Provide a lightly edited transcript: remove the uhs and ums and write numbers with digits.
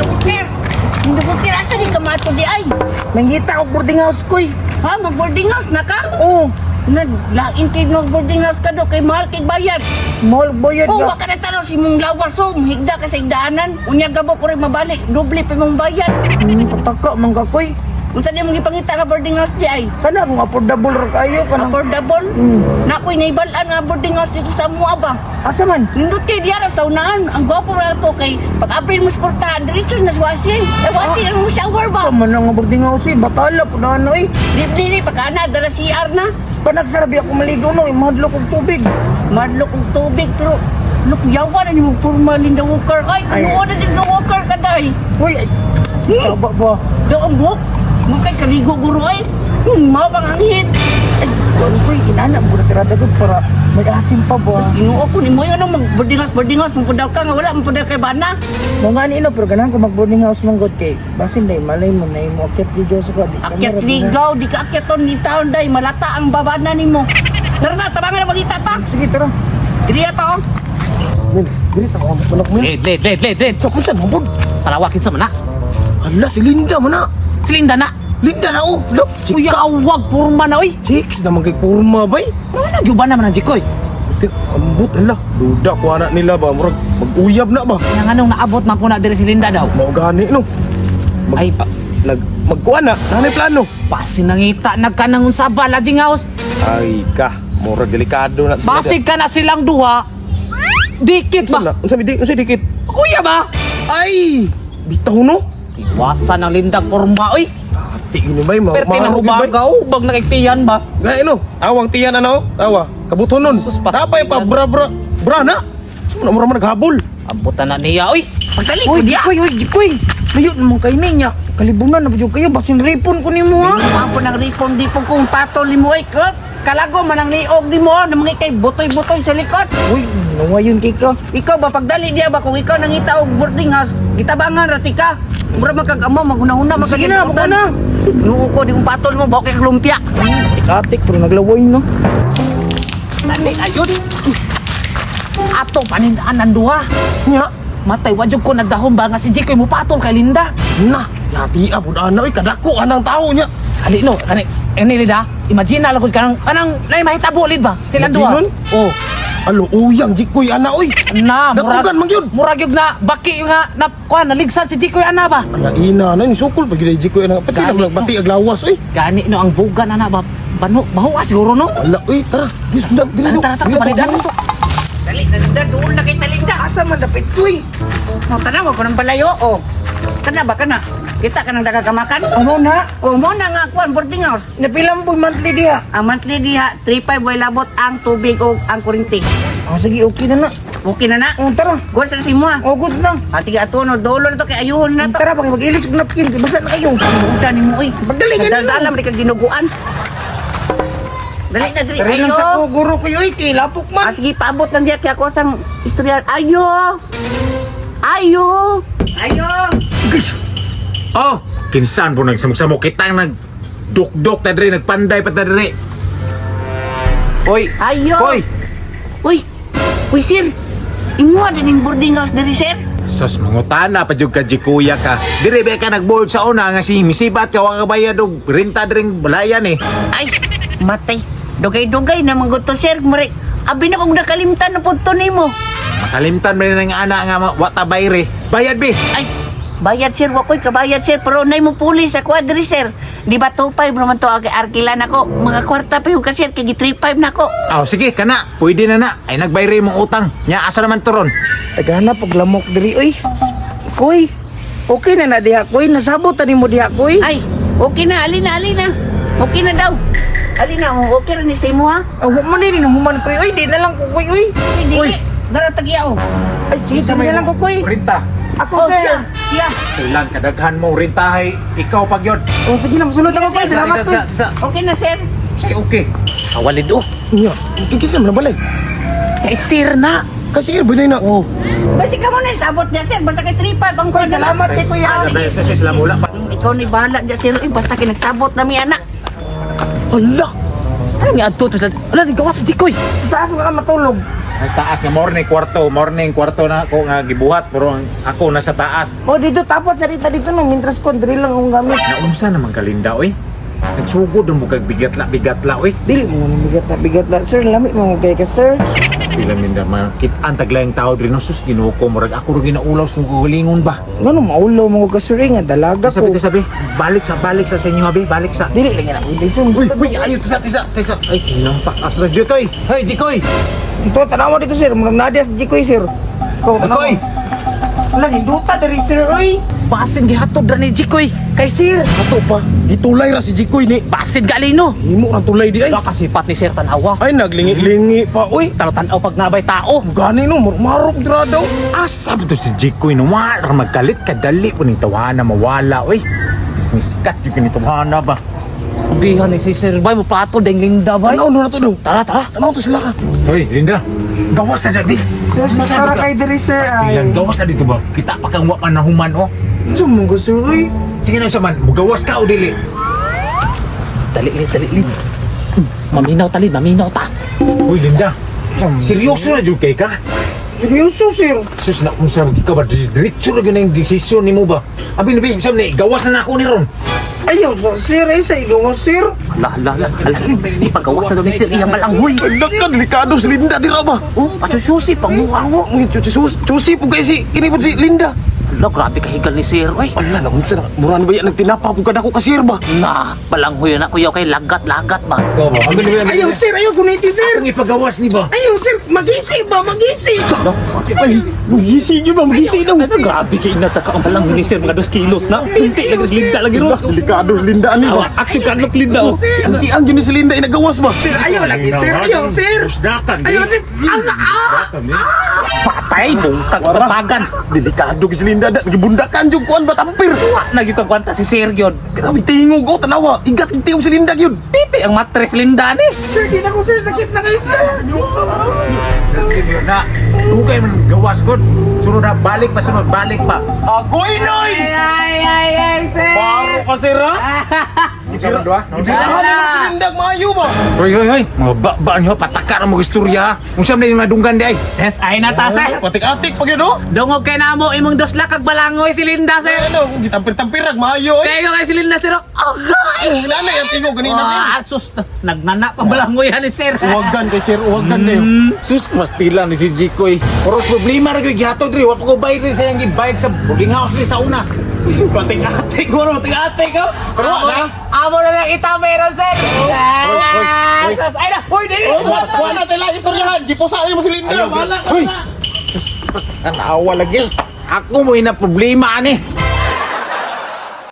Linda Walker. Linda Walker, asa di ka mato di ay? Nangita og boarding house koy. Ha, mag boarding house na ka? Oh, Na, lain kay mag boarding house ka do, kay mahal kay bayad. Mahal bayad Oh, ka. wa ka na tanaw si mong lawas oh, higda ka sa higdaanan. Unya gabo ko rin mabalik, doble pa mong bayad. Pataka man ka koy. Unsa di mong gipangita nga boarding house di ay? Kana kung affordable ra kayo kanang Affordable? Na ako'y naibalaan nga boarding house dito sa Mua ba? Asa man? Nindot kay diara sa unahan. Ang gwapo ra to kay pag abri mo sa portahan, diretso na sa washing. Eh, washing ang shower ba? Asa man ang boarding house eh? Batala po na ano eh. Di dili pag ana dala CR na. Panagsarabi ako maligaw no, mahadlok og tubig. Madlok og tubig pero look yawa na nimo formal Linda Walker. Ay, Ay. kuno na din Walker ka day. Uy, ay, saba ba? Do ang buhok. Mo kay kaligo guro ay. Mao bang anghit. Ay, kuan koy, inana mo na tirada gud para may asim pa ba? Sus, Ginoo ko nimo yun ang mag boarding house mo daw ka nga wala mo daw kay bana. Mo nga ni no, pero ganahan ko mag boarding house man gud kay basin day malay mo na imo akyat di Diyos ko. Di ka Akyat na ra, di na. ligaw, di ka akyaton ni taon day malata ang babana nimo. Tara na, tabangan na magita ta. Sige, tara. Diri ta oh. Min, dili ta ko manok min. Led, led, led, led, led. Sa kunsa man pod? Palawakin sa mana. Hala si Linda man na. Si Linda na. Linda na oh. Lo, Uy, kawag, purma na, uy. Chicks naman kay kurma bay. Ano na, gyuban naman ang Jikoy. Ambot hala. Duda ko ana nila ba murag mag-uyab na ba. Yang anong naabot man po na diri si Linda daw. Mao gani no. Mag, Ay. Nag magkuan na, nanay plano. Pasinangita nagkanang unsa ba lodging house. Ay ka, murag delikado na sila. Basig ka na silang duha. Dikit Unsa ba? na? Unsa di unsa dikit? Kuya ba? Ay, bitaw no. Iwasan ang Linda porma, uy. Ati gini bay, ma. Perti na maharog yun, bay. hubagaw, bag nakiktiyan ba? Nga ino, awang tiyan ano, awa, kabutonon. Sus, pas- Tapay pa bra bra bra na. Sino na mura man naghabol. Abutan na niya, uy. Pagdali Uy, ko diya. Jikoy, uy, Jikoy. Layo naman kay ninya. Kalibunan na ba jud kayo? Basin ripon ko nimo ha. Mga po ng ripon di po kung patol ni mo ay kut. Kalago man ang liog ni mo na mga kay butoy-butoy sa likod. Uy, nawayon kay ka. Ikaw ba pagdali diya ba kung ikaw nangita og boarding house, gitabangan ra ti ka. Mura man kag amo maghunahuna man Sige na, buka na. Noo ko di kong patol mo bawo kay lumpia. Atik pero naglaway no. Tani ayun. Ato panindaan ang duha. Nya, Matay wajog ko nagdahom ba nga si Jikoy mo patol kay Linda. na, yati pud ana oy kadako anang tao nya. Ali no, kani ini Linda, imagine na lang kung kanang kanang nay mahitabo lid ba? Silang duha. Imaginon? Oh. Alo uyang jikoy ana oy. Na, murag Datugan man gyud. Murag gyud na baki nga na kuan naligsan si Jikoy ana ba. Ala ina na ni sukol pag gid jikoy ana. Pati Gani, na pati ag lawas oy. Gani no ang bugan ana ba. Bano, bahuwa siguro no. Ala oy, tara. Dis na dili Tara, tara, tara, palidan. Dali talinda duol na kay talinda. Asa man dapit koy? Mo tanaw ko ng balayo oh. Kana ba kana? Kita ka nang dagagamakan? Amo na. Oh, mo na nga kuan boarding house. Napila mo po monthly diha. Ang monthly diha 35 way labot ang tubig o ang kuryente. Ah, sige, okay na na. Okay na na. Oh, tara. Go sa si mo. Ah. Oh, goods na. Ah, sige ato no dulo na to kay ayuhon na to. Tara, pag mag-ilis og napkin, basta na kayo. Buta ni mo oy. Pagdali ka na, no. Alam di ka ginuguan. Dali na dali. Tara lang sa Ayo. ko, guro kayo, oy, kay lapok man. Ah, sige paabot lang diya kay ako sang istorya. Ayo. Ayo. Ayo. Oh, kinsan po nagsamok-samok kitang nag dukdok ta diri nagpanday pa ta diri. Oy, Ayo. Koy. Uy. Uy sir. Imuha din yung boarding house diri sir. Sos mangutana pa jud ka jikuya ka. Diri ba ka nagboard sa una nga si misibat ka wa ka bayad og renta diring balayan eh. Ay, matay. Dugay-dugay na manggod to sir. Mare, abi na kong nakalimtan na punto nimo. Makalimtan man rin ang ana nga wa ta bayre. Bayad bi. Ay, bayad sir, wakoy kabayad sir. Pero nay mo pulis sa kwadri sir. Di ba 2.5 naman to ang arkilan ako. Mga kwarta pa yung kasir, kay 3.5 na ako. Aw sige kana, pwede na na. Ay nagbayre imong utang. Nya asa naman turon? Tagana pag lamok diri oy. Koy. Okay na na diha koy, nasabot ta nimo diha koy. Ay, okay na, alina, alina. Okay na daw. Alina, oh, okay rin ni sa imo ha. Ah, wa man ni human koy oy, di na lang ko koy oy. Ay, dili. Dara tagya oh. Ay, sige, di na lang ko koy. Renta. Ako Oh, sir. siya, siya. Kailan kadaghan mo rentahay ikaw pag yun. Oh, sige na, musulod ako koy. Salamat koy. Okay na sir. Sige, okay. Kawalid oh. Nya, kikisa man na balay. Kay sir na. Kasi ir na. Oh. Basta ka mo na sabot niya sir. Basta kay 3.5 ang Koy, salamat kay kuya. Sa sila mula pa. Ikaw ni bahala niya sir. Uy, basta kay nagsabot na mi anak. Ala, Ano nga adto to sila? Ala ni gawas si Jikoy. Sa taas mo ka matulog. Nasa taas nga morning kwarto, morning kwarto na ako nga gibuhat pero ang ako nasa taas. Oh, dito tapot sa rita dito no, mintras ko diri lang akong gamit. Naunsa naman kalinda oy. Nagsugod na mo kag bigatla bigatla oy. Dili mo nga bigat na bigat la sir, lami mo kay ka sir. Stila Linda, makit-an taglayang tao diri no sus Ginoo ko murag ako ra ginaulaw sa kong kagalingon ba. Ngano maulo mo ka sir eh, nga dalaga Sabi ko. sabi, balik sa inyo abi, balik sa. Dili lang na pwede sir. Uy, uy, ayo tisa tisa tisa. Ay, kinampak asla Jikoy. Hey, Jikoy. Ito tanawa dito sir, murag nadia sa Jikoy sir. Ikaw tanawa. Jikoy. Wala ninduta diri sir oy. Basin gihatod ra ni Jikoy kay sir. Ato pa, gitulay ra si Jikoy ni. Basin galino. Himo ra tulay di ay. Wala kasipat ni sir tanawa. Ay naglingi-lingi pa oy. Tanaw-tanaw pag nabay tao. Gani no, marok dira daw. Asa ba to si Jikoy no? Wala ra magkalit kadali po ning tawhana mawala oy. Niskat jud kini tawhana ba. Bihan ni si sir bay mo patol ding Linda bay. Tanaw no na to daw. Tara tara. Tanaw to sila ka. Hoy, Linda. Gawas na dabi. Sir, sa para kay diri sir ay. Pastilan, gawas na dito ba? Kita pa kang wa man nahuman oh. Unsa mo ko sir oy? Sige na sa man, mugawas ka o dili. Dali lid, dali lid. Maminaw talid, maminaw ta. Uy, Linda. Seryoso na jud kay ka? Seryoso sir. Sus na unsa ka ba diretso ra gyud ang desisyon nimo ba? Abi na bi, sam ni gawas na nako ni ron. Ayaw sir ay sa igaw sir. Lah lah lah. Ipagawas na daw ni sir iyang balanghoy. Anak ka, delikado si Linda dira ba? Oh, pasususi pangmuha Ang chusi po kay si kini po si Linda. Ala, grabe kahigal ni sir oy. Ala na unsa na mura na ba yan nagtinapa po kada ko kasir ba? Na, balanghoy na kuya kay lagat-lagat ba. Ikaw ba? Abi na bi. Ayaw sir, ayaw kuniti sir. Ang ipagawas ni ba? Ayaw sir, magisi ba, magisi. Ay, magisi gyud ba, magisi daw. Ano, grabe kay inata ka ang balanghoy ni sir mga 2 kilos na. Pinti lagi Linda lagi ro. Delikado si Linda ani ba? Action ka look Linda oh. Ang kiang gyud ni si Linda inagawas ba? Sir, ayaw lagi sir, ayaw sir. Usdakan. Ayaw sir. Ang ah! Patay mong tagpapagan. Delikado gyud si Linda da, gibundakan jud kuan ba tampir. Wa na gyud kagwanta si sir gyud. Grabe tingog oh, tanawa. Igat gyud tingog si Linda gyud. Piti ang matres Linda ni. Sir, di na ko sir, sakit na kayo sir. Na, dugay man gawas gud. Sunod na balik pa sunod, balik pa. Agoy noy. Ay ay ay sir. Baro ka sir ha? Unsa man duha? Gibirahan na lang si Linda maayo ba? Hoy hoy hoy, mga ba niyo pataka ra mo istorya. Unsa man yung nadunggan di ay? Yes, ay na ta sir. Patik-atik pa gyud oh. Dungog kay namo imong dos lakag balangoy si Linda sir. Ano, gitampir-tampirag maayo oy. Kayo kay si Linda sir. Agay! Wala na yung tingog ganina sir. Ah, sus, nagnana pa balangoy ni sir. Uwagan kay sir, uwagan kayo. Sus pastila ni si Jikoy. Oros problema ra gyud gihatod diri, wa pa ko bayad diri sa iyang gibayad sa boarding house diri sa una. Patik-atik ko, patik-atik oh. Pero wa na. Amo na lang ita meron sir. Ah, sus, ay na. Uy, dili. Wa na tayo lang istoryahan. Gipusa mo si Linda. Wala ka Hoy! na. Tanawa lagi. Ako mo ina problema ani.